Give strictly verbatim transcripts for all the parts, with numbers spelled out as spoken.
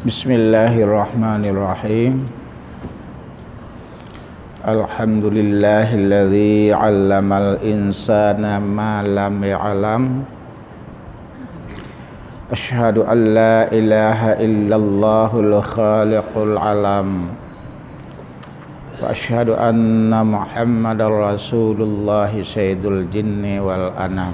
Bismillahirrahmanirrahim. Alhamdulillahilladzi 'allamal insana ma lam ya'lam. Asyhadu an la ilaha illallahul khaliqul alam. Wa asyhadu anna Muhammadar Rasulullah sayyidul jinni wal anam.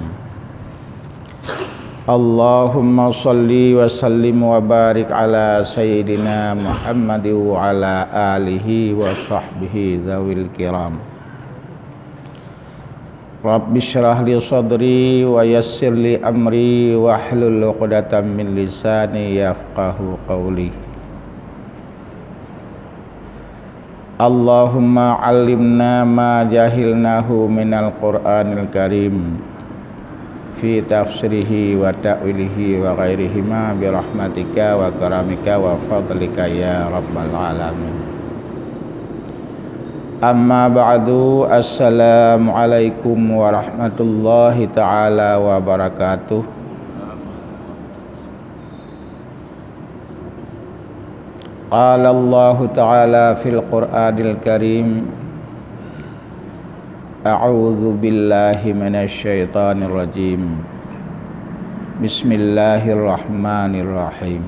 Allahumma shalli wa sallim wa barik ala sayyidina Muhammad wa ala alihi wa sahbihi dzawil kiram. Rabbi shrah li sadri wa yassir li amri wahlul 'uqdatam min lisani yafqahu qawli. Allahumma 'allimna ma jahilnahu minal Qur'anil Karim fi tafsirihi wa ta'wilihi wa ghairihima bi rahmatika wa karamika wa fadlika ya rabbal alamin. Amma ba'du, assalamualaikum warahmatullahi taala wabarakatuh. Qala Allahu ta'ala fil Qur'anil Karim, a'udzu billahi minasy syaithanir rajim. Bismillahirrahmanirrahim.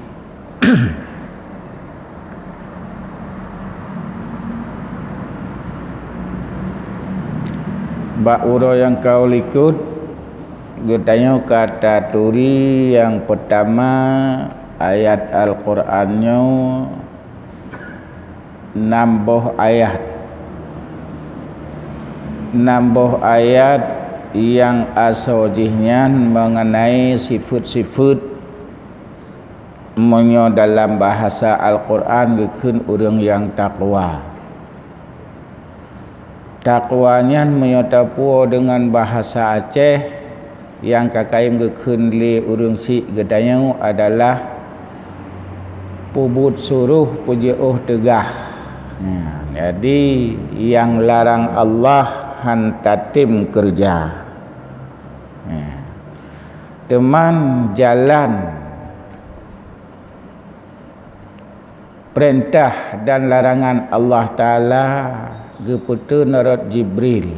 Bak uroe nyang ka likot, geutanyoe ka taturi nyang peutama ayat Al-Qur'an nyoe nam boh ayat. Nam boh ayat nyang asoe jih nyan meungeunai sifeuet-sifeuet, meunyoe dalam bahasa Al-Qur'an geukheun ureuëng nyang takwa. Takwa nyan meunyoe tapuwoe deungon bahasa Aceh, nyang ka kayém geukheun lé ureuëng syiek geutanyoe adalah peubuet suroh peujiôh teugah. Nyan, jadi nyang larang Allah han tatem keureuja. Nyan. Teuman jalan peurintah dan larangan Allah Taala geupeuteun rot Jibril,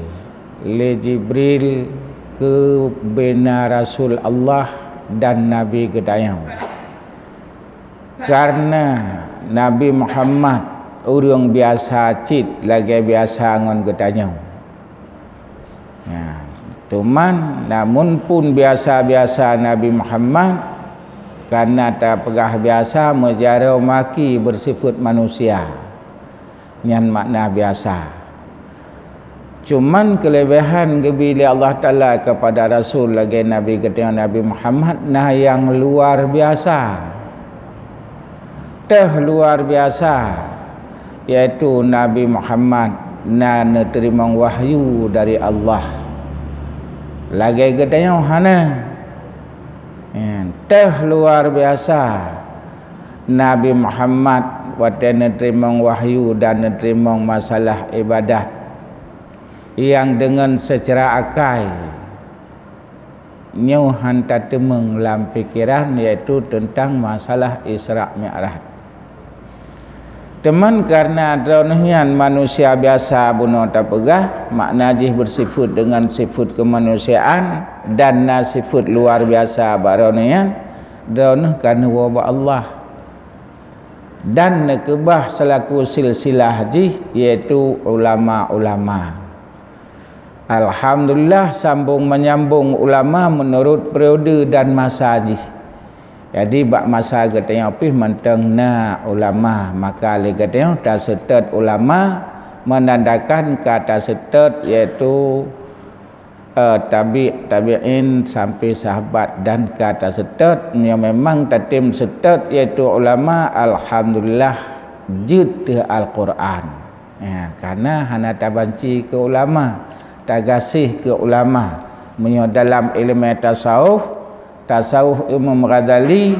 lé Jibril keu bina rasul Allah dan nabi geutanyoe. Kareuna Nabi Muhammad ureuëng biasa cit lagée biasa ngon geutanyoe. Nah, teuma namun pun biasa-biasa Nabi Muhammad, kareuna tapeugah biasa meujaroe maki beusifeuet manusia. Nyan makna biasa. Cuman keuleubehan geubi lé Allah Taala keupada Rasul lagée Nabi geutanyoe Nabi Muhammad na nyang luar biasa. Teuh luar biasa, yaitu Nabi Muhammad na neuteurimong wahyu dari Allah. Lagée geutanyoe hana. Nyan, teuh luar biasa. Nabi Muhammad watée neuteurimong wahyu dan neuteurimong masalah iébadat nyang deungon seucara akai, nyoe han tateumeung lam pikeran, yaitu teuntang masalah Isra Mi'raj. Teuma kareuna droeneuh nyan manusia biasa bunoe tapeugah, makna jih beusifeuet deungon sifeuet keumanusiaan dan na sifeuet luar biasa bak droeneuh nyan, droeneuh ka neuwoe bak Allah. Dan neukeubah seulaku silsilah jih, yaitu ulama-ulama. Alhamdulillah, sambong menyambong ulama meunurot periode dan masa jih. Jadi, bak masa geutanyoe pih mantong na ulama, maka lé geutanyoe taseutôt ulama, meunandakan ka taseutôt, yaitu eh, tabi', tabi'in, sampai sahabat dan ka taseutôt. Meunyoe memang tatem seutôt, yaitu ulama, alhamdulillah, jeuet teuh Al-Qur'an. Ya, kareuna hana tabanci keu ulama, tagaséh keu ulama. Meunyoe dalam iéleumé tasawuf, tasawuf Imam Ghazali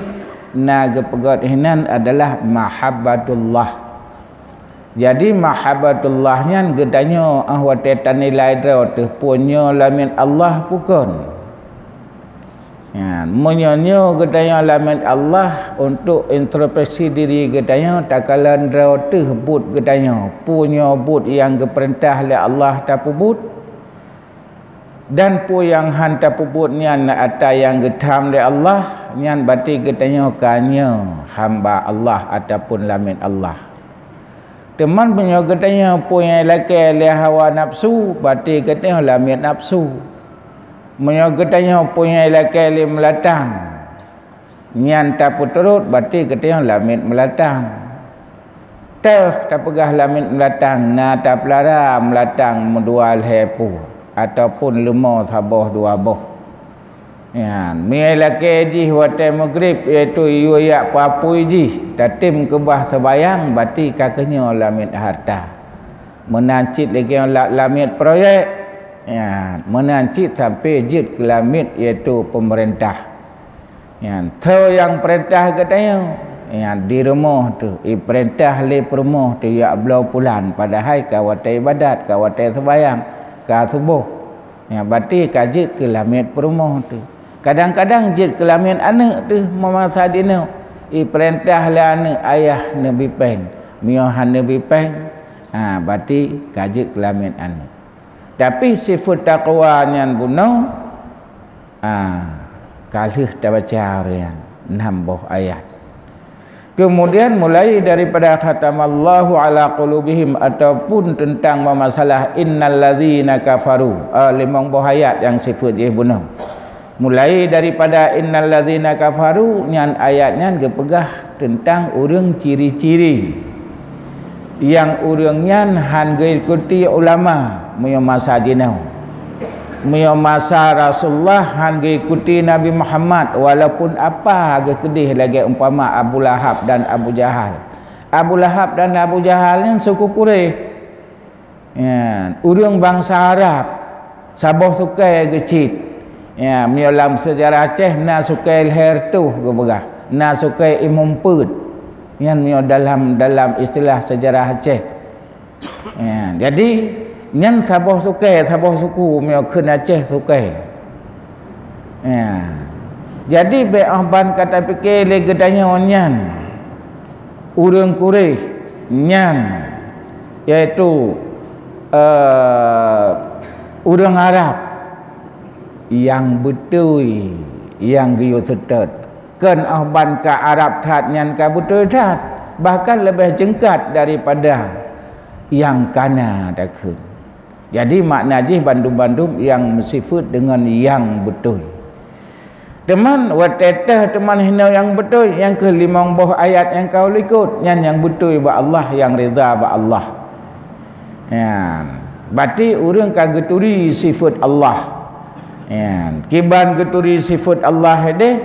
na geupeugét hinan adalah mahabbatullah. Jadi, mahabbatullah nyan geutanyoe, ah, watée tanilai droe teuh peue nyoe lamin Allah peue kon. Ya, meunyoe nyoe geutanyoe lamiet Allah untuk introspeksi diri geutanyoe, takalon droe teuh buet geutanyoe, peue nyoe buet nyang geupeurintah lé Allah tapeubuet, dan peue nyang han tapeubuet nyan atra nyang geutham lé Allah, nyan berarti geutanyoe ka nyoe hamba Allah ataupun lamiet Allah. Teuma meunyoe geutanyoe peue nyang ilakée lé hawa nafsu, berarti geutanyoe lamiet nafsu. Meunyoe geutanyoe peue nyang ilakée lé meulatang, nyan tapeuturot, berarti geutanyoe lamiet meulatang. Teuh tapeugah lamiet meulatang, na tapeulara meulatang meudua lhée pue, ataupun leumo saboh dua boh. Nyan, meunyoe ilakée jih watée meugrib, yaitu yue yak peue-apui jih, tatem keubah seubayang, berarti ka keuh nyoe lamiet harta. Meunan cit lagée la-, lamiet proyek. Nyan, meunan cit sampoe jeuet keu lamiet, yaitu peumeurintah. Nyan, soe nyang peurintah geutanyoe? Nyan, di rumoh teuh, ipeurintah lé peurumoh teuh yak bloe pulan, padahai ka watée ibadat, ka watée seubayang, ka suboh. Nyan, berarti ka jeuet keu lamiet peurumoh teuh. Kadang-kadang jeuet keu lamiet aneuëk teuh meumasa jinoe. Ipeurintah lé aneuëk, ayah neubi péng. Meunyoe han neubi péng, ha, berarti ka jeuet keu lamiet aneuëk. Tapi sifeuet takwa nyan bunoe, ha, ka lheueh tabaca ureuëng nyan nam boh ayat. Kemudian mulai daripada khatamallahu ala qulubihim ataupun tentang meumasalah innal ladzina kafaru, eh, limong boh ayat nyang sifeuet jih bunoe. Mulai daripada innal ladzina kafaru nyan, ayat nyan geupeugah tentang ureuëng ciri-ciri nyang ureuëng nyan han geuikuti ulama meunyoe masa jinoe. Meunyoe masa Rasulullah han geuikuti Nabi Muhammad, walaupun apa geukeudeh lagée umpama Abu Lahab dan Abu Jahal. Abu Lahab dan Abu Jahal nyan suku Quraisy. Ya, ureuëng bansa Arab, saboh sukai geucit. Ya, meunyoe lam seujarah Aceh na sukai lhée reutôh geupeugah, na sukai imum peuet. Nyan meunyoe dalam, dalam istilah seujarah Aceh. Ya, jadi nyan saboh sukai, saboh suku meunyoe kheun Aceh sukai. Ya. Jadi bék óh ban ka tapike lé geutanyoe nyan ureuëng Quraisy nyan, yaitu, eh, ureuëng Arab nyang beutôi nyang geuyue seutôt. Kon óh ban ka Arab that nyan ka beutôi that, bahkan leubeh jeungkat daripada nyang kana takheun. Jadi makna jih bandum-bandum nyang meusifeuet deungon nyang beutôi. Teuma watée teuh teuma hinoe nyang beutôi, nyang keuh limong boh ayat nyang ka likot, nyan nyang beutôi bak Allah, nyang rida bak Allah. Nyan, berarti ureuëng ka geuturi sifeuet Allah. Nyan, kiban geuturi sifeuet Allah deh,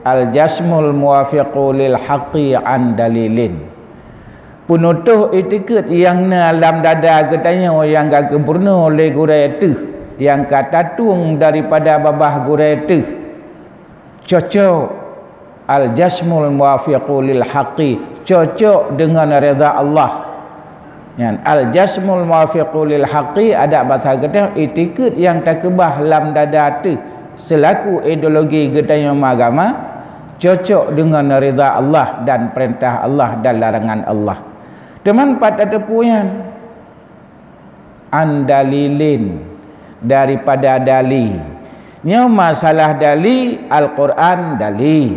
al-jazmul muwafiqu lil haqqi an dalilin. Peunutoh itikeuet nyang na lam dada geutanyoe nyang ka geupeurunoe lé gurée teuh, nyang ka tatueng daripada babah gurée teuh. Cocok, al-jazmul muwafiqu lil haqqi, cocok deungon rida Allah. Nyan, al-jazmul muwafiqu lil haqqi, adak basa geutanyoe, itikeuet nyang takeubah lam dada teuh seulaku ideologi geutanyoe meuagama, cocok deungon rida Allah dan peurintah Allah dan larangan Allah. Teuma pat tateupeue nyan? An dalilin, daripada dali. Nyoe masalah dali, Al-Quran dali,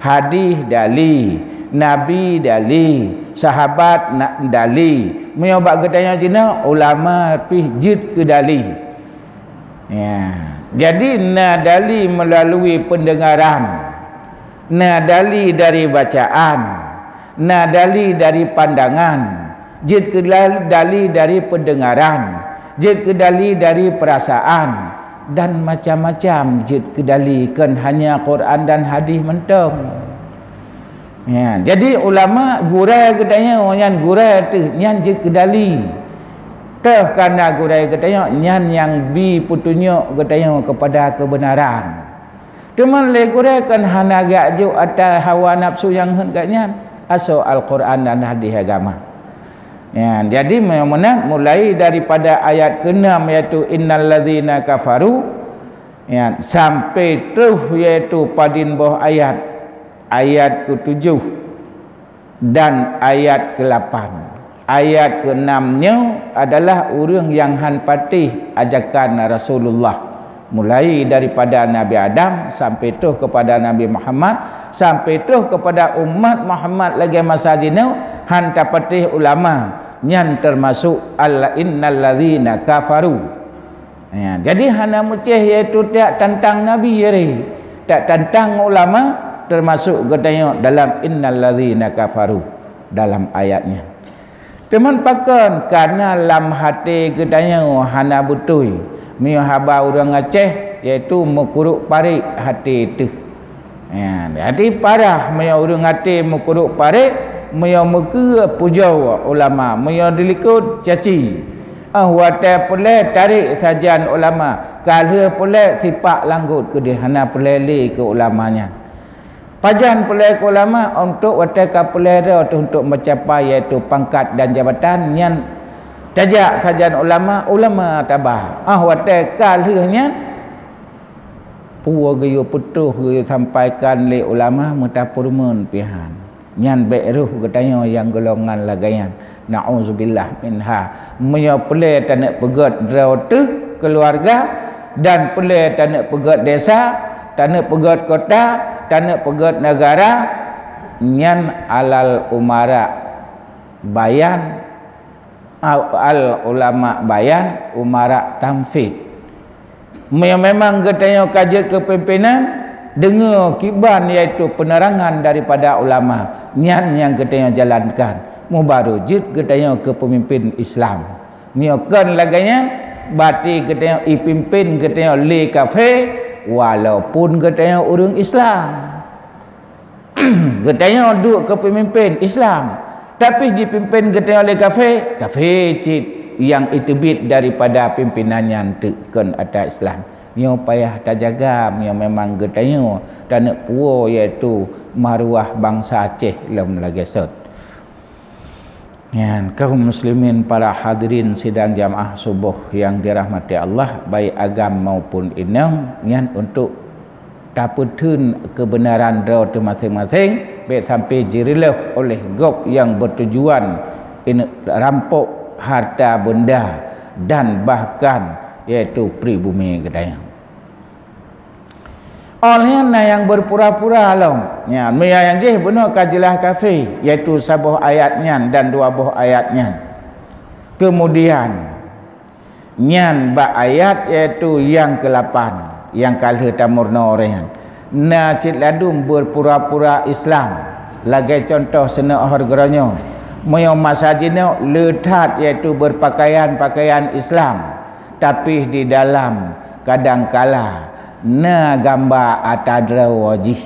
hadih dali, Nabi dali, sahabat na-, dali. Meunyoe bak geutanyoe jinoe, ulama pih jeuet keu dali. Ya. Jadi na dali meulalu peundeungaran, na dali dari bacaan, na dali dari pandangan, jeuet keu la-, dali dari peundeungaran, jeuet keu dali dari peurasaan, dan macam-macam jeuet keu dali, kon hanya Quran dan hadih mantong. Ya, jadi ulama gurée geutanyoe nyan gurée teuh nyan jeuet keu dali. Teuh kana gurée geutanyoe nyan nyang bi peutunyok geutanyoe keupada keubeunaran. Teuma lé gurée kan hana geujok atra hawa nafsu nyang heuet geuh nyan, asoe Al-Quran dan hadih agama. Ya, jadi meunan mulai daripada ayat keenam, yaitu innal ladzina kafaru, Ya, sampai troh, yaitu padum boh ayat, ayat ketujuh dan ayat kelapan. Ayat keenam nyoe adalah ureuëng nyang han patéh ajakan Rasulullah, mulai daripada Nabi Adam sampai troh kepada Nabi Muhammad, sampai troh kepada umat Muhammad lagée masa jinoe, han tapatéh ulama, nyan termasuk al-, innal ladzina kafaru. Ya, jadi hana meucéh, yaitu tak tantang nabi, yari tak tantang ulama, termasuk geutanyoe dalam innal ladzina kafaru dalam ayat nyan. Teuma pakon? Karena lam hati geutanyoe hana beutôi meunyoe haba ureuëng Aceh, yaitu meukurok parek hati teuh. Ya, jadi parah meunyoe ureuëng até meukurok parek, meunyoe meukeue pujoe ulama, meunyoe dilikot caci. Ah, watée puléh tarek sajan ulama, ka lheueh puléh sipak langgot keudeh, hana puléh lé keu ulama nyan. Pajan puléh keu ulama? Untuk watée ka puléh droe teuh untuk meucapai, yaitu pangkat dan jabatan, nyan tajak sajan ulama, ulama tabah. Ah, watée ka lheueh nyan, peue geuyue putôh geuyue sampaikan lé ulama meutapeurumeuen pihan. Nyan bék roh geutanyoe nyang golongan lagée nyan. Na'udzubillah minha. Meunyoe puléh taneuk peugét droe teuh keuluwarga, dan puléh taneuk peugét desa, taneuk peugét kota, taneuk peugét neugara, nyan alal umara bayan, al ulama bayan, umara tanfid. Meunyoe memang geutanyoe ka jeuet keu pimpénan, deungoe kiban, yaitu peunerangan daripada ulama, nyan nyang geutanyoe jalankan, mubaru jeuet geutanyoe keu peumimpén Islam. Meunyoe kon lagée nyan, berarti geutanyoe ipimpén geutanyoe lé kafé, walaupun geutanyoe ureuëng Islam. Geutanyoe duek keu peumimpén Islam, tapi jipimpén geutanyoe lé kafé, kafé cit nyang iteubiet daripada pimpénan nyan teuk, kon ata Islam. Nyoe payah tajaga meunyoe memang geutanyoe taneuk puwoe, yaitu maruah bansa Aceh lom lagée sot. Nyan, kaum muslimin, para hadirin sidang jamaah suboh yang dirahmati Allah, baik agam maupun inong, nyan untuk tapeutheun keubeunaran droe teuh maséng-maséng, bék sampai jireulôh oleh gob nyang beutujuan in-, rampok harta benda dan bahkan yaitu pribumi geutanyoe. Óh lheueh nyan na nyang beupura-pura lom. Nyan, meunyoe nyang jih bunoe ka jeulaih kafé, yaitu saboh ayat nyan dan dua boh ayat nyan. Keumudian, nyan bak ayat yaitu nyang keulapan, nyang ka lheueh tameurunoe nyan. Na cit ladum beupura-pura Islam. Lagée cuntoh sinoe óh geuronyoe, meunyoe masa jinoe le that yaitu beupakaian-pakaian Islam. Tapi di dalam kadangkala na gamba ata droe jih.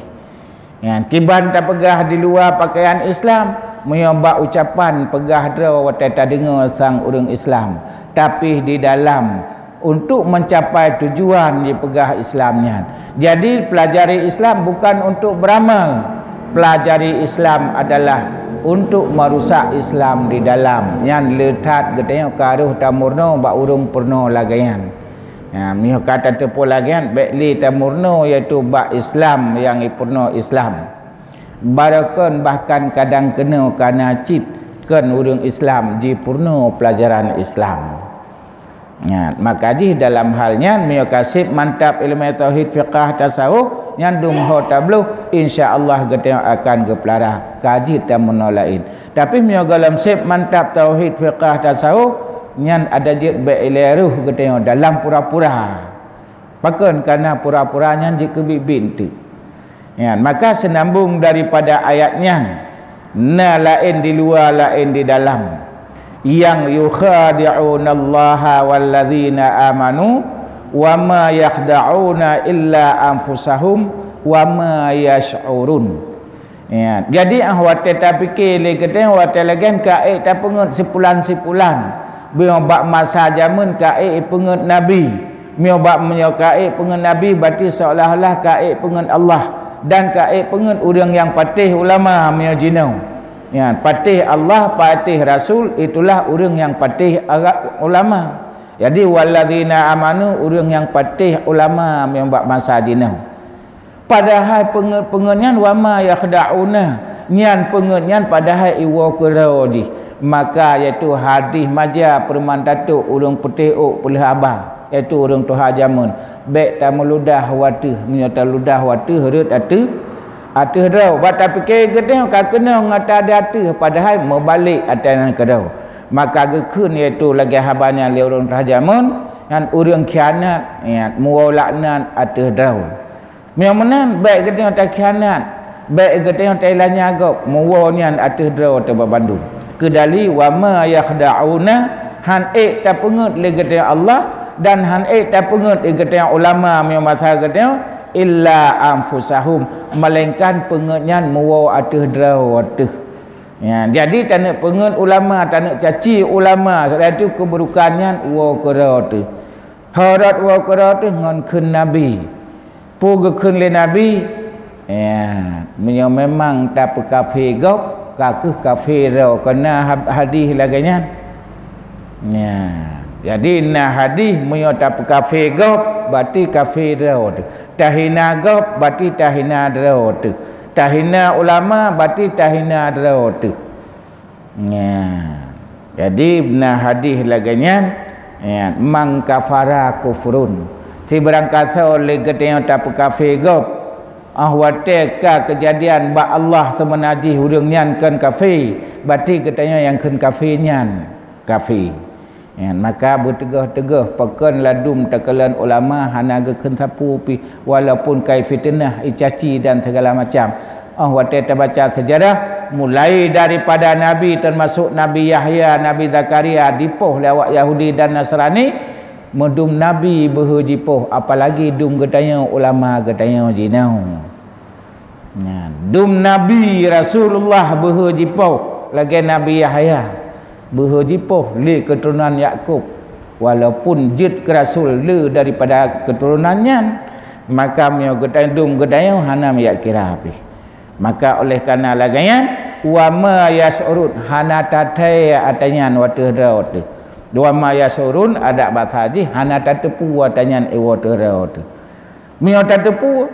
Nyan, kiban tapeugah di luwa pakaian Islam, meunyoe bak ucapan peugah droe watée tadeungoe sang ureuëng Islam, tapi di dalam untuk mencapai tujuan jipeugah Islam nyan. Jadi, pelajari Islam bukan untuk beramal. Pelajari Islam adalah untuk merusak Islam di dalam. Nyan le that geutanyoe ka rhoh tameurunoe bak ureuëng peurunoe lagée nyan. Ha, meunyoe ka tateupeue lagée nyan, bék lé tameurunoe, yaitu bak Islam nyang ipeurunoe Islam. Barokon bahkan kadang keunoe ka na cit kon ureuëng Islam jipeurunoe peulajaran Islam. Nyan, maka jih dalam hal nyan, meunyoe ka seb mantap iéleumé tauhid, fiqah, tasawuf, nyan dum ho tabloh, insya Allah geutanyoe akan geupeulara, ka jeuet tameurunoe laén. Tapi meunyoe gohlom seb mantap tauhid, fiqah, tasawuf, nyan adak jeuet bék ilée rhoh geutanyoe dalam pura-pura. Pakon? Kareuna pura-pura nyan jikeubiet-biet teuk. Nyan, maka seunambong daripada ayat nyan, na laén di luwa, laén di dalam. Yang yukhadi'unallaha walladzina amanu, wa ma yakhda'una illa anfusahum, wa ma yash'urun. Ya, jadi, ah, watée tapike lé geutanyoe, watée lagée nyan ka ék tapeungeut sipulan-sipulan, meunyoe bak masa jameun ka ék peungeut nabi, meunyoe bak, meunyoe ka ék peungeut nabi, berarti seolah-olah ka ék peungeut Allah, dan ka ék peungeut ureuëng nyang patéh ulama meunyoe jinoe. Ya, patéh Allah, patéh Rasul, itulah ureuëng nyang patéh ara-, ulama. Jadi, walladzina amanu, ureuëng nyang patéh ulama meunyoe bak masa jinoe. Padahai peungeuet-peungeuet nyan, wa ma yakhda'una, nyan peungeuet nyan padahai iwoe keudroe jih. Maka, yaitu hadih maja peuruman tatuk ureuëng putéh ôk peuleueh haba, yaitu ureuëng tuha jamén. Bék tameuludah wateueh, meunyoe taludah wateueh rhot ateueh, ateueh droe. Bak tapike geutanyoe ka keunong ata di ateueh, padahai meubalek ata nyan keudroe. Maka geukheun, yaitu lagée haba nyan lé ureuëng tuha jamén, nyan ureuëng khianat, nyan meuwoe laknat ateueh droe. Meunyoe meunan, bék geutanyoe takhianat, bék geutanyoe tailanya gob, meuwoe nyan ateueh droe teuh bandum. Keudali, wa ma yakhda'una, han ék tapeungeuet lé geutanyoe Allah, dan han ék tapeungeuet lé geutanyoe ulama meunyoe masa geutanyoe, illa anfusahum, melainkan peungeuet nyan meuwoe ateueh droe teuh. Ya, jadi taneuk peungeuet ulama, taneuk caci ulama, yaitu keuburukan nyan woe keudroe teuh. Horot woe keudroe teuh ngon kheun Nabi. Peue geukheun lé Nabi? Ya, meunyoe memang tapeukafé gob, ka kheueh kafé droe, keu na ha-, hadih lagée nyan. Ya, jadi na hadih, meunyoe tapeukafé gob, berarti kafé droe teuh. Tahina gob, berarti tahina droe teuh. Tahina ulama, berarti tahina droe teuh. Nya. Jadi, na hadih lagée nyan, ya, "Man kafara kufrun." Sibarang kasoe lé geutanyoe tapeukafé gob, óh watée ka keujadian bak Allah, seumeunan jih ureuëng nyan kon kafé, berarti geutanyoe nyang kon kafé nyan kafé. Nyan, maka beuteugah-teugah, pakon ladum takalon ulama hana geukheun sapeue pih, walaupun ka ifiteunah, icaci dan segala macam. Óh watée tabaca seujarah, mulai daripada Nabi, teumasok Nabi Yahya, Nabi Zakaria, dipoh lé awak Yahudi dan Nasrani, meudum Nabi beuhe jipoh, apalagi dum geutanyoe ulama geutanyoe jinoe. Nyan, dum Nabi Rasulullah beuhe jipoh lagée Nabi Yahya, beuhe jipoh lé keuturonan Yakub, walaupun jeuet keu rasul le daripada keuturonan nyan, maka meunyoe geutanyoe dum geutanyoe hana miyak kira pih. Maka oleh karena lagée nyan, wa ma yasyurun, hana tathée ata nyan wateueh droe teuh. Wa ma yasyurun, adak basa jih hana tateupeue ata nyan iwoe teuh droe teuh. Meunyoe tateupeue,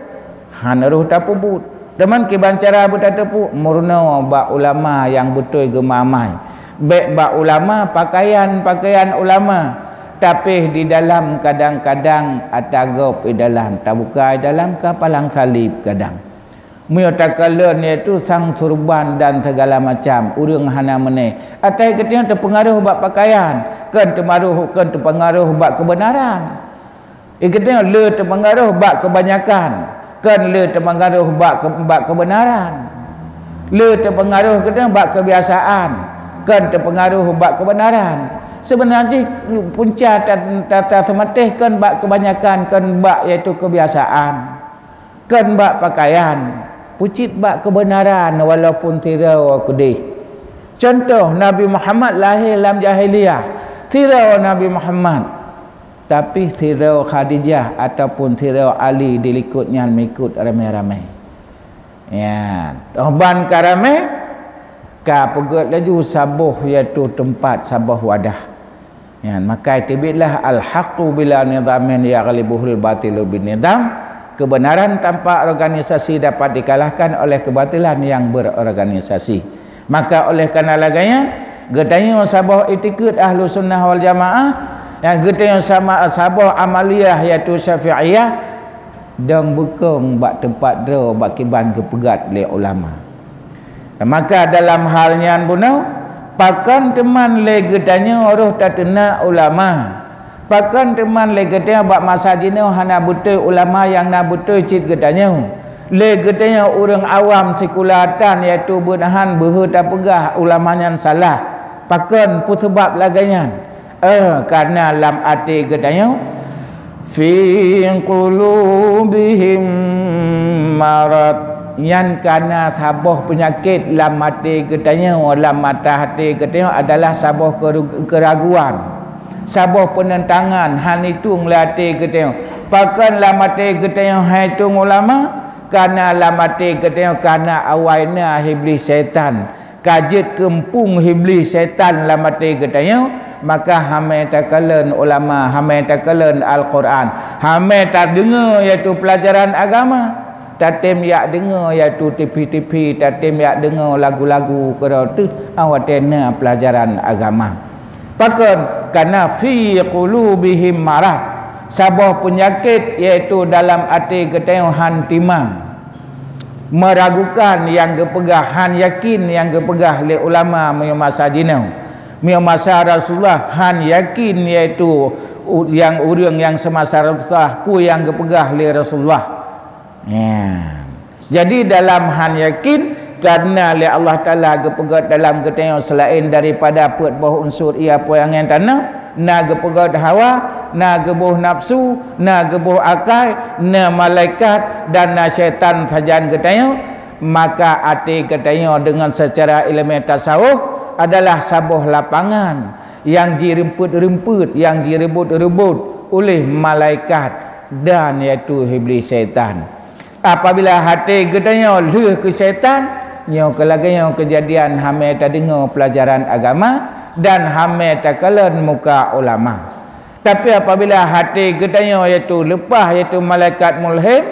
hana roh tapeubuet. Teuma kiban cara beutateupeu, meurunoe bak ulama nyang beutôi geumamai. Bék bak ulama pakaian-pakaian ulama, tapi di dalam kadang-kadang ata gob di dalam, tabuka di dalam ka palang saleb kadang. Meunyoe takalon, yaitu sang surban dan segala macam, ureuëng hana meuné. Atai geutanyoe teupeungaroh bak pakaian, kon teumaroh, kon teupeungaroh bak keubeunaran. Geutanyoe le teupeungaroh bak keubanyakan, kon le teupeungaroh bak keu-, bak keubeunaran. Le teupeungaroh geutanyoe bak keubiasaan, kon teupeungaroh bak keubeunaran. Seubeuna jih punca ta-, ta-, taseumatéh kon bak keubanyakan, kon bak, yaitu keubiasaan. Kon bak pakaian, peucit bak keubeunaran walaupun sidroe keudeh. Cuntoh, Nabi Muhammad lahé lam jahiliyah, sidroe Nabi Muhammad. Tapi sidroe Khadijah ataupun sidroe Ali dilikot nyan meuikot ramé-ramé. Ya, toh ban ka ramé, ka peugét laju saboh, yaitu teumpat, saboh wadah. Nyan, maka teubiet lah, "Al-haqqu bila nizamin yaghlibuhul batilu bin nizam." Kebenaran tanpa organisasi dapat dikalahkan oleh kebatilan yang berorganisasi. Maka oleh karena lagée nyan, geutanyoe saboh itikeuet Ahlussunnah wal Jamaah, nyang geutanyoe sama saboh amaliyah, yaitu Syafi'iyah, dong beukong bak teumpat droe bak kiban geupeugét lé ulama. Maka dalam hal nyan bunoe, pakon teuman lé geutanyoe roh tateunak ulama? Pakon teuman lé geutanyoe bak masa jinoe hana beutôi ulama nyang na beutôi cit geutanyoe? Lé geutanyoe ureuëng awam sikula tan, yaitu beunahan beuhe tapeugah ulama nyan salah. Pakon, peue seubab lagée nyan? Eh, karena lam até geutanyoe, "Fi qulubihim marad." Nyan kana saboh peunyakét lam até geutanyoe, lam mata até geutanyoe adalah saboh keru-, keraguan, saboh peunentangan, han itueng lé até geutanyoe. Pakon lam até geutanyoe han itueng ulama? Kana lam até geutanyoe kana awai na Iblih syaitan. ka jeuet keumpung Iblih setan lam até geutanyoe, maka hamé takalon ulama, hamé takalon Al-Quran, hamé tadeungoe yaitu peulajaran agama. Tatem jak deungoe yaitu TV-TV, tatem jak deungoe lagu-lagu keudroe teuh, ah, watée na peulajaran agama. Pakon? Karena fi qulubihim marad, saboh peunyakét yaitu dalam até geutanyoe han timang. Meragukan nyang geupeugah, han yakin nyang geupeugah lé ulama meunyoe masa jinoe. Meunyoe masa Rasulullah, han yakin yaitu u-, nyang ureuëng nyang seumasa Rasulullah, peue nyang geupeugah lé Rasulullah. Ya. Jadi dalam han yakin, karena lé Allah Taala geupeugét dalam geutanyoe selain daripada peuet boh unsur, ia peue angén tanoh, na geupeugét hawa, na geuboh nafsu, na geuboh akai, na malaikat, dan na syaitan sajan geutanyoe, maka até geutanyoe deungon seucara ileumé tasawuf adalah saboh lapangan nyang jireumpeuet-reumpeuet, nyang jireubot-reubot uléh malaikat dan yaitu Iblih syaitan. Apabila até geutanyoe lheueh keu syaitan, nyoe keu lagée nyoe keujadian hamé tadeungoe peulajaran agama dan hamé takalon muka ulama. Tapi apabila até geutanyoe yaitu leupah yaitu malaikat mulhim,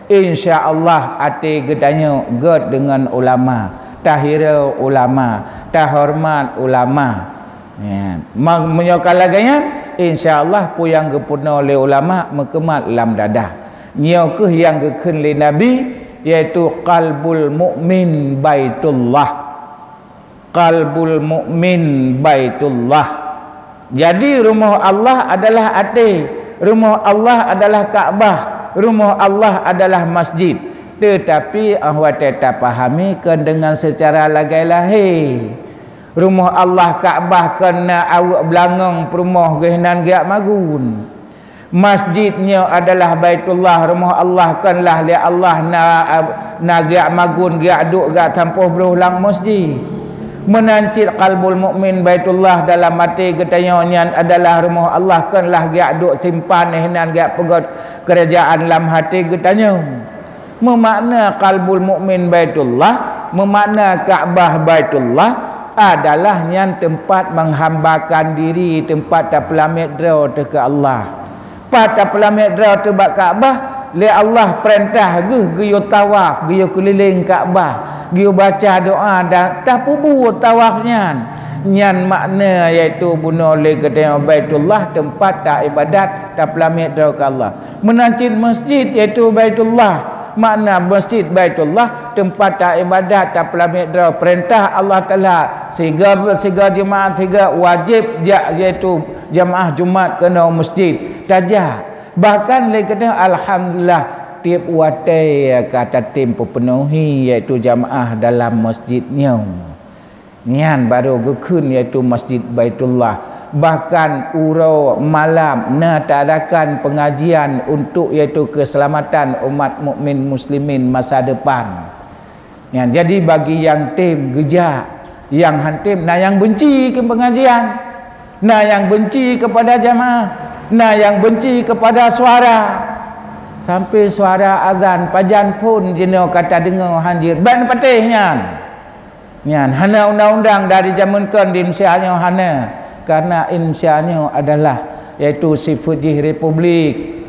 insya Allah até geutanyoe gét deungon ulama, tahireu ulama, tahoreumat ulama. Ya, ma-, meunyoe ka lagée nyan, insya Allah peue nyang geupeurunoe lé ulama meukeumat lam dada. Nyoe kheueh nyang geukheun lé Nabi, yaitu qalbul mukmin baitullah. Qalbul mukmin baitullah. Jadi rumoh Allah adalah até, rumoh Allah adalah Ka'bah, rumoh Allah adalah masjid. Teutapi óh watée tapahami kon deungon seucara lagée lahé. Rumoh Allah Ka'bah kon na aweuek beulangöng peurumoh geuh nan geujak magun. Masjid nyoe adalah Baitullah, rumoh Allah kon lah lé Allah na, na geujak magun, geujak duek, geujak sampôh broh lam masjid. Meunan cit qalbul mukmin Baitullah dalam até geutanyoe nyan adalah rumoh Allah kon lah geujak duek simpan, eh, nan geujak peugét keurajaan lam até geutanyoe. Meumakna qalbul mukmin Baitullah, meumakna Ka'bah Baitullah adalah nyan teumpat menghambakan diri, teumpat tapeulamiet droe teuh keu Allah. Pat tapeulamiet droe teuh bak Ka'bah, lé Allah peurintah geuh geuyue tawaf, geuyue keulileng Ka'bah, geuyue baca doa dan tapeubuet tawaf nyan. Nyan makna yaitu bunoe lé geutanyoe Baitullah teumpat taibadat, tapeulamiet droe keu Allah. Meunan cit masjid, yaitu Baitullah. Makna masjid Baitullah, teumpat taibadat, tapeulamiet droe. Peurintah Allah Taala, siga, siga jeumaáh, siga wajéb jak, yaitu jeumaáh Jumat keunoe masjid. Tajak. Bahkan lé geutanyoe, alhamdulillah, tieb watée ka tatem peupeunuhi, yaitu jeumaáh dalam masjid nyoe. Nyan barô geukheun, yaitu Masjid Baitullah. Bahkan uroe malam na taadakan pengajian untuk, yaitu keuseulamatan umat mukmin muslimin masa depan. Nyan, jadi bagi nyang tem geujak, nyang han tem, na nyang benci keu pengajian, na nyang benci kepada jamaah, na nyang benci kepada suara. Sampai suara azan pajan phon jinoe ka tadeungoe hanjeuet, ban patéh nyan. Nyan hana undang-undang dari jameun kon di Indonesia nyoe, hana. Karena Indonesia nyoe adalah, yaitu sifeuet jih republik.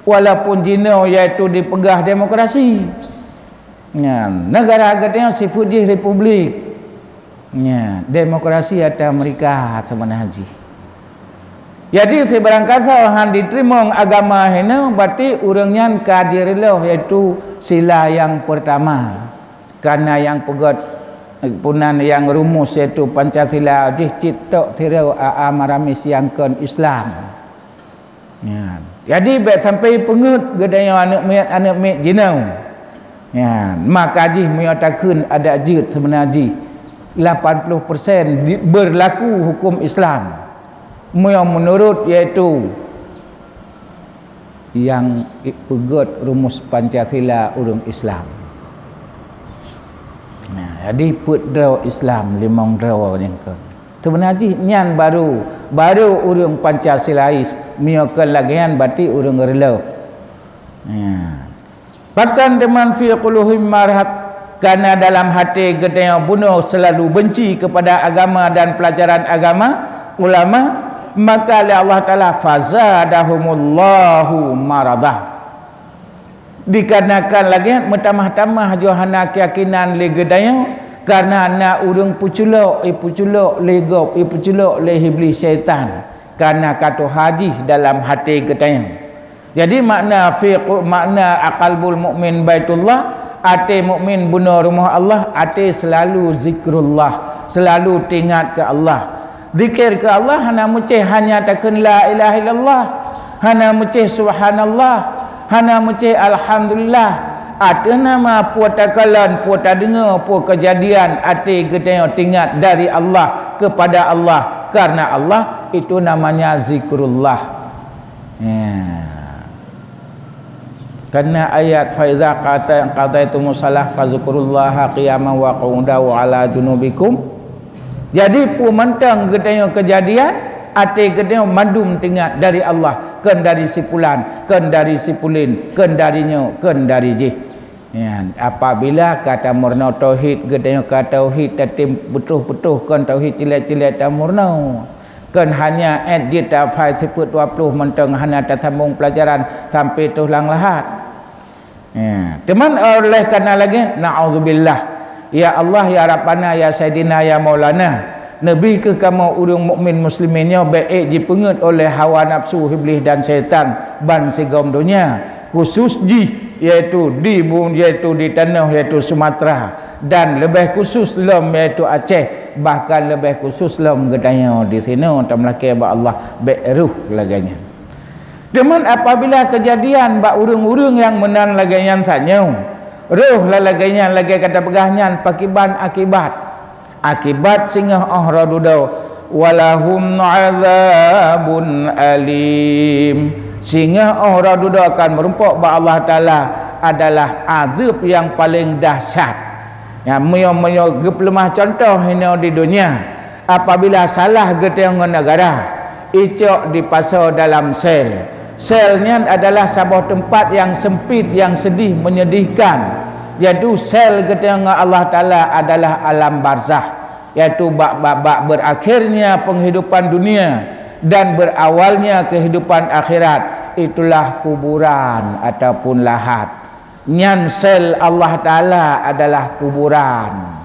Walaupun jinoe yaitu dipeugah demokrasi. Nyan, negara geutanyoe sifeuet jih republik. Nyan, demokrasi ata Amerika sebenarnya jih. Jadi sibarang kasoe han jiteurimong agama hinoe, berarti ureuëng nyan ka jireulôh, yaitu sila nyang peurtama. Karena nyang peugét, punan nyang rumus, yaitu Pancasila, jih cit tok tiroe A A Maramis nyang kon Islam. Nyan. Jadi bék sampai peungeuet geutanyoe aneuëk miet, aneuëk miet jinoe. Nyan. Maka jih meunyoe takheun adat jeuet, seubeunar jih lapan puluh persen di, beurlaku huköm Islam. Meunyoe meunurot, yaitu nyang peugét rumus Pancasila ureuëng Islam. Nah, jadi peuet droe Islam, limong droe nyang kon. Seubeunar jih nyan barô, barô ureuëng Pancasilais, meunyoe kon lagée nyan berarti ureuëng reulôh. Nah. Pakon teuma fi qulubihim marad, Karena dalam hati geutanyoe bunoe selalu benci kepada agama dan pelajaran agama, ulama, maka lé Allah Taala, "Fazadahumullahu maradah." Dikarenakan lagée meutamah-tamah johana keuyakinan lé geutanyoe, karena na ureuëng peuculok, ipeuculok lé gob, ipeuculok lé Iblis syaitan, karena ka tuha jih dalam hati geutanyoe. Jadi makna fi qu-, makna qalbul mukmin baitullah, até mukmin bunoe rumoh Allah, até selalu zikrullah, selalu teuingat keu Allah. Zikir keu Allah hana meucéh hanya takheun la ilaha illallah, hana meucéh subhanallah, hana meucéh alhamdulillah. Ateueh nama peue takalon, peue tadeungoe, peue keujadian, até geutanyoe teuingat dari Allah, kepada Allah, karena Allah, itu namanya zikrullah. Ya. Karena ayat, "Fa iza qata-, qadaitumus shalah fazkurullaha qiyaman wa qu'udan wa 'ala junubikum." Jadi, peue mantong geutanyoe keujadian, até geutanyoe mandum teuingat dari Allah, kon dari si pulan, kon dari si pulin, kon dari nyoe, kon dari jih. Nyan, apabila ka tameurunoe tauhid, geutanyoe ka tauhid tatem putôh-putôh, kon tauhid cilek-cilek tameurunoe. Kon hanya ék jeuet tafai sifeuet dua ploh mantong hana tasambong peulajaran sampai troh lam lahat. Ya, teuma oleh karena lagée, naudzubillah. Ya Allah, ya Rabbana, ya Saidina, ya Maulana, neubi kheueh kamoe ureuëng mukmin muslimin nyoe bék ék jipeungeuet oleh hawa nafsu Iblih dan syaitan ban sigom donya, khusus jih, yaitu di bu-, yaitu di tanoh, yaitu Sumatera, dan leubeh khusus lom, yaitu Aceh, bahkan leubeh khusus lom geutanyoe di sinoe tameulakée bak Allah bék rôh lagée nyan. Teuma apabila keujadian bak ureuëng-ureuëng nyang meunan lagée nyan tanyoe, rôh la lagée nyan lagée ka tapeugah nyan pakiban akibat. Akibat singoh óh roh dudoe, "Walahum adzabun alim." Singoh óh roh dudoe akan meurumpok bak Allah Taala adalah azeueb nyang paleng dahsyat. Nyan meunyoe, meunyoe geupeuleumah cuntoh inoe di donya, apabila salah geutanyoe ngon neugara, icok dipasoe dalam sel. Sel nyan adalah saboh teumpat nyang sempit, nyang sedih, menyedihkan. Yaitu sel geutanyoe ngon Allah Taala adalah alam barzakh, yaitu bak, bak, bak berakhirnya penghidupan dunia dan berawalnya kehidupan akhirat, itulah kuburan ataupun lahat. Nyan sel Allah Taala adalah kuburan.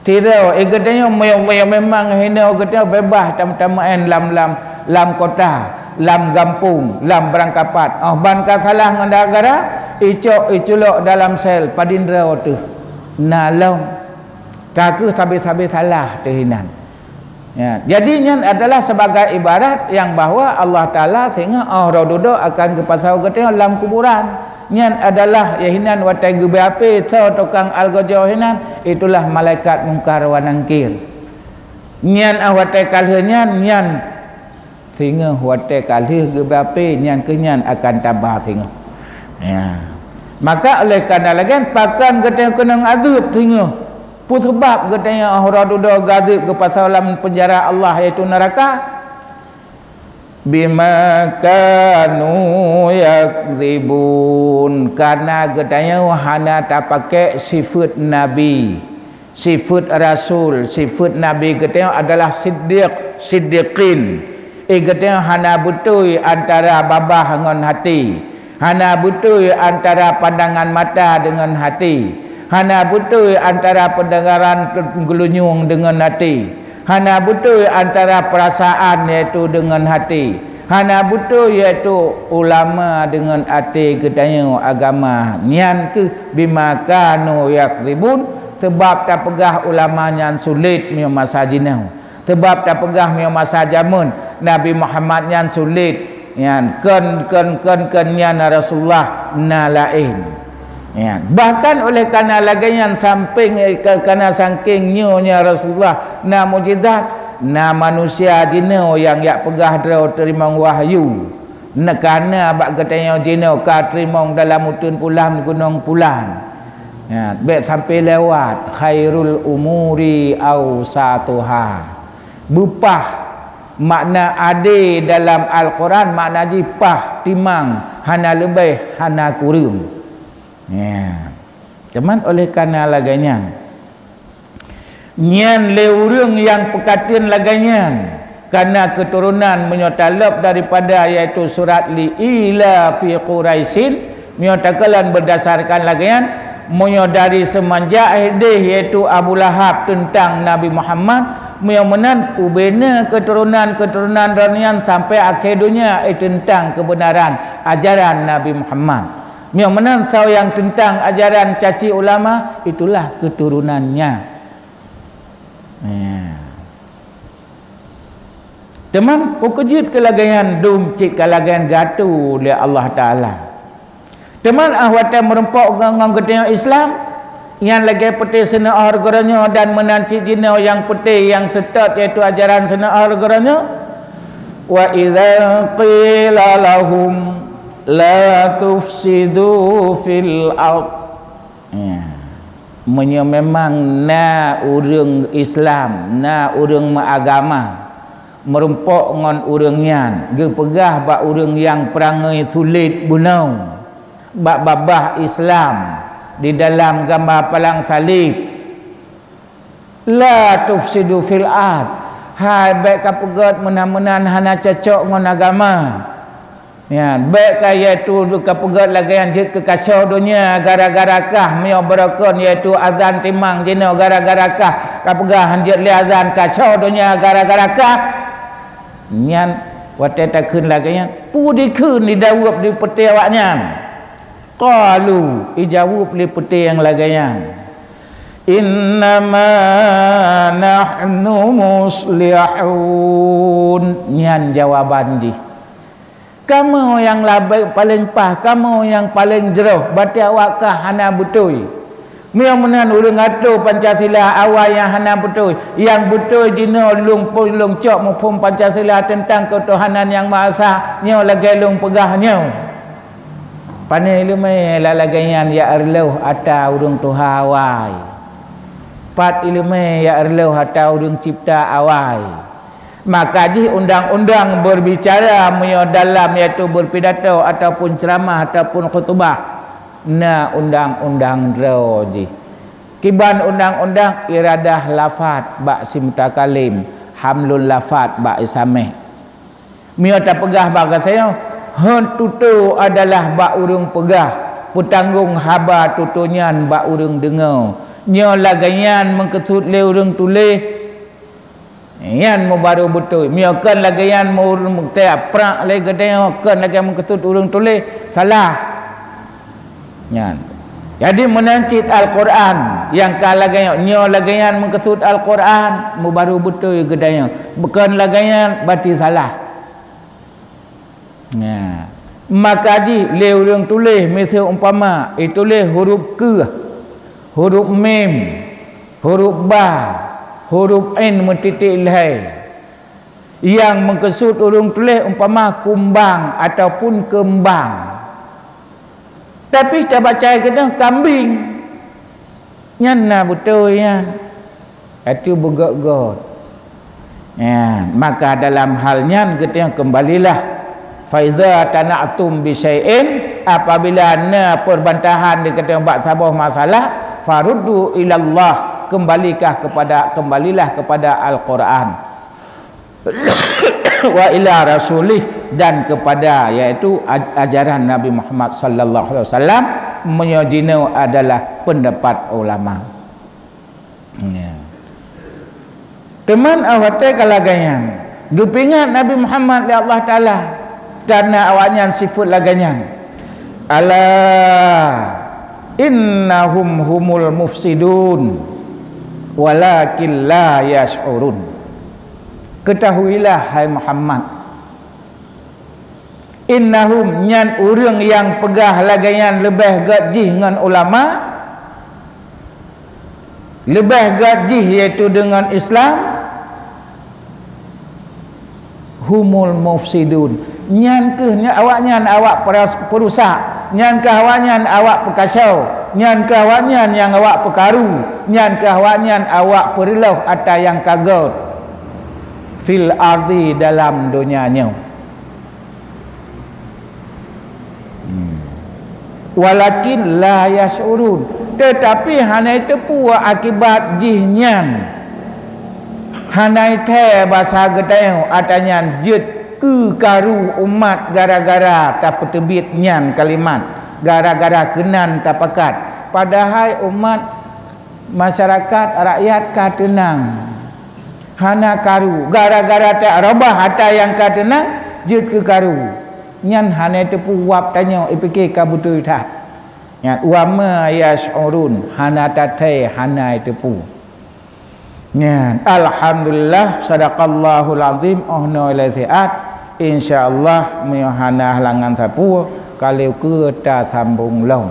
Sidroe, eh, geutanyoe me-, me-, memang hinoe geutanyoe beubaih tam-, tameu'en lam, lam, lam kota, lam gampông, lam beurangkapat. Óh ban ka salah ngon neugara, icok, iculok dalam sel, padum droe teuh. Na lom. Ka kheueh sabe-sabe salah teuh inan. Ya, jadi nyan adalah sebagai ibarat nyang bahwa Allah Taala singoh óh roh dudoe akan geupasoe geutanyoe lam kuburan. Nyan adalah, ya, hinan watée geubri apé soe tukang algojo hinan, itulah malaikat Mungkar wa Nangkir. Nyan óh watée ka lheueh nyan, nyan singoh watée ka lheueh geubri apé, nyan keuh nyan akan taba singoh. Ya. Maka oleh karena lagée nyan, pakon geutanyoe keunong azeueb singoh? Peue sabab geutanyoe óh roh dudoe geuazeueb geupasoe lam peunjara Allah, yaitu neuraka? Bima kanu yakzibun, karena geutanyoe hana tapakék sifeuet nabi, sifeuet rasul, sifeuet nabi geutanyoe adalah siddiq, siddiqin. Eh, geutanyoe hana beutôi antara babah ngon hati. Hana beutôi antara pandangan mata deungon hati. Hana beutôi antara peudengaran geulunyueng deungon hati. Hana beutôi antara peurasaan, yaitu deungon hati. Hana beutôi, yaitu ulama deungon até geutanyoe agama. Nyan kheueh bima kanu yakzibun, sabab tapeugah ulama nyan sulet meunyoe masa jinoe. Sabab tapeugah meunyoe masa jameun Nabi Muhammad nyan sulet, nyan kon, kon, kon, kon nyan Rasulullah, na laén. Nyan. Bahkan oleh karena lagée nyan sampéng, eh, ka-, karena saking nyoe nyan Rasulullah na mukjizat, na manusia jinoe nyang jak peugah droe teurimong wahyu. Neukana bak geutanyoe jinoe ka teurimong dalam uteuen pulan gunong pulan. Ya, bék sampai lewat, khairul umuri ausatuha. Beupah, makna adé dalam Al-Quran, makna jih pah, timang, hana leubeh, hana kureueng. Ya. Teuma oleh karena lagée nyan, nyan lé ureuëng nyang peukateun lagée nyan, karena keuturonan meunyoe talop daripada yaitu surat li ila fi Quraisyin, meunyoe takalon berdasarkan lagée nyan, meunyoe dari seumanjak hideh yaitu Abu Lahab teuntang Nabi Muhammad, meunyoe meunan ubena keuturonan-keuturonan droe nyan sampai akhé donya, eh, teuntang keubeunaran ajaran Nabi Muhammad. Meunyoe meunan soe nyang teuntang ajaran caci ulama, itulah keuturunannya. Ya. Teuma, peue keujeuet keu lagée nyan dum cit ka lagée nyan geuatoe lé Allah Taala. Teuma, ah watée meurumpok ngon, ngon geutanyoe Islam, nyan lagée putéh sineuoh geuronyoe dan meunan cit jinoe nyang putéh nyang seutôt yaitu ajaran sineuoh geuronyoe. Wa idza qila lahum la tufsidu fil ard. Ya. Meunyoe memang na ureuëng Islam, na ureuëng meuagama, meurumpok ngon ureuëng nyan, geupeugah bak ureuëng nyang peurangui sulet bunoe, bak babah Islam, di dalam gamba palang saleb, "La tufsidu fil ard." Hai, bék kapeugét meunan-meunan hana cocok ngon agama. Nyan, bék ka yaitu kapeugét lagée nyan jeuet keu kacau donya gara-gara kah, meunyoe beurokon yaitu azan timang jinoe gara-gara kah, kapeugah hanjeuet lé azan kacau donya gara-gara kah. Nyan, watée takheun lagée nyan, peue dikheun dijaweueb di putéh awaknyan? Qalu, ijaweueb lé putéh nyang lagée nyan, "Innama nahnu muslihun." Nyan jawaban jih. Kamoe nyang labée paleng paih, kamoe nyang paleng jroh, batée awak kah hana beutôi. Meunyoe meunan ureuëng atoe Pancasila awai nyang hana beutôi, nyang beutôi jinoe lôn po-, lôn cok muphom Pancasila teuntang keutuhanan Nyang Maha Esa, nyoe lagée lôn peugah nyoe. Pane iéleumé la-, lagée nyan jak reuloh ata ureuëng tuha awai? Pat iéleumé jak reuloh ata ureuëng cipta awai? Maka jih undang-undang berbicara meunyoe dalam yaitu berpidato ataupun ceramah ataupun khutubah, na undang-undang droe jih. Kiban undang-undang iradah lafat bak si mutakalem, hamlul lafat bak isameh. Meunyoe tapeugah bak gata nyoe, heuet tutoe adalah bak ureuëng peugah, peutanggong haba tutoe nyan bak ureuëng deungoe. Nyoe lagée nyan meukeusut lé ureuëng tuléh, nyan meubaru beutôi. Meunyoe kon lagée nyan meu-, ureuëng meuteuak prak lé geutanyoe, kon lagée meukeusut ureuëng tuléh, salah. Nyan. Jadi meunan cit Al-Qur'an nyang ka lagée nyoe, nyoe lagée nyan meukeusut Al-Qur'an, meubaru beutôi geutanyoe. Bukon lagée nyan, berarti salah. Nya. Maka jih lé ureuëng tuléh miseue umpama, ituléh huruf keuh, huruf mim, huruf ba, huruf ain meutitik lhée. Nyang meukeusut ureuëng tuléh umpama kumbang ataupun keumbang. Tapi tabaca keudeh kambing. Nyan na beutôi nyan. Atu beugét-gét. Ya, maka dalam hal nyan geutanyoe keumbalilah. Faiza tana'tum bi syai'in, apabila na perbantahan di geutanyoe bak saboh masalah, faruddu ilallah, kembalikah kepada, kembalilah kepada Al-Quran. Wa ila rasulih, dan kepada, yaitu aj-, ajaran Nabi Muhammad sallallahu alaihi wasallam, meunyoe jinoe adalah pendapat ulama. Ya. Teuma awak teuh ka lagée nyan, geupeuingat Nabi Muhammad lé Allah Taala karena awaknyan sifeuet lagée nyan. Ala innahum humul mufsidun, walakin la yash'urun. Ketahuilah, hai Muhammad, innahum, nyan ureuëng nyang peugah lagée nyan leubeh gét jih ngon ulama, leubeh gét jih yaitu deungon Islam, humul mufsidun. Nyan keuh nya-, awaknyan awak peras-, peurusak, nyan keuh awaknyan awak peukacau, nyan keuh awaknyan nyang awak peukaru, nyan keuh awaknyan awak peureuloh ata nyang ka gét fil ardi, dalam donya nyoe. Hmm. Walakin la yash'urun, teutapi hana teupeu akibat jih nyan. Hana thèe basa geutanyoe ata nyan jeuet keu karu umat gara-gara tapeuteubiet nyan kalimat, gara-gara keunan tapakat. Padahai umat, masyarakat, rakyat ka teunang, hana karu. Gara-gara tareubah ata nyang ka teunang, jeuet keu karu. Nyan hana teupeu wab tanyoe, ipike ka beutôi that. Nyan, wa ma yash'urun, hana tathèe, hana teupeu. Nyan, alhamdulillah, sadaqallahul azim, oh noe lé siat. Insya Allah, meunyoe hana halangan sapeue, ka lheueh keu tasambong lom.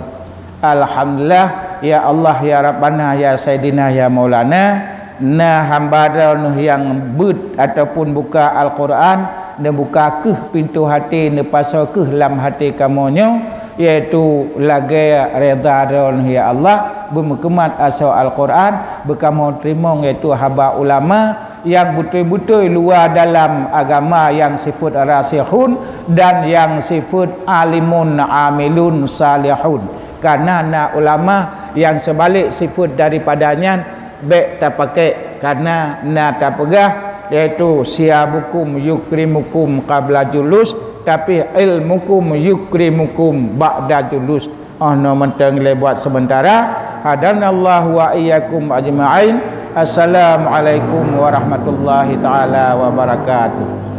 Alhamdulillah, ya Allah, ya Rabbana, ya Saidina, ya Maulana, na hamba droeneuh nyang beuet ataupun buka Al-Quran, neubuka kheueh pintoe até, neupasoe kheueh lam até kamoe nyoe, yaitu lagèe reda droeneuh, ya Allah, beumeukeumot asoe Al-Quran, beukamoe teurimong, yaitu haba ulama nyang beutôi-beutôi luwa dalam agama, nyang sifeuet rasikhun dan nyang sifeuet alimun amilun salihun. Kana na ulama nyang seubalek sifeuet daripada nyan, bèk tapakèk, kana na tapeugah, yaitu, "Siyabukum yukrimukum qabla julus," tapi, "Ilmukum yukrimukum ba'da julus." Oh noe mantong lé buat sementara. Hadanallahu wa iyyakum ajma'in. Assalamualaikum warahmatullahi taala wabarakatuh.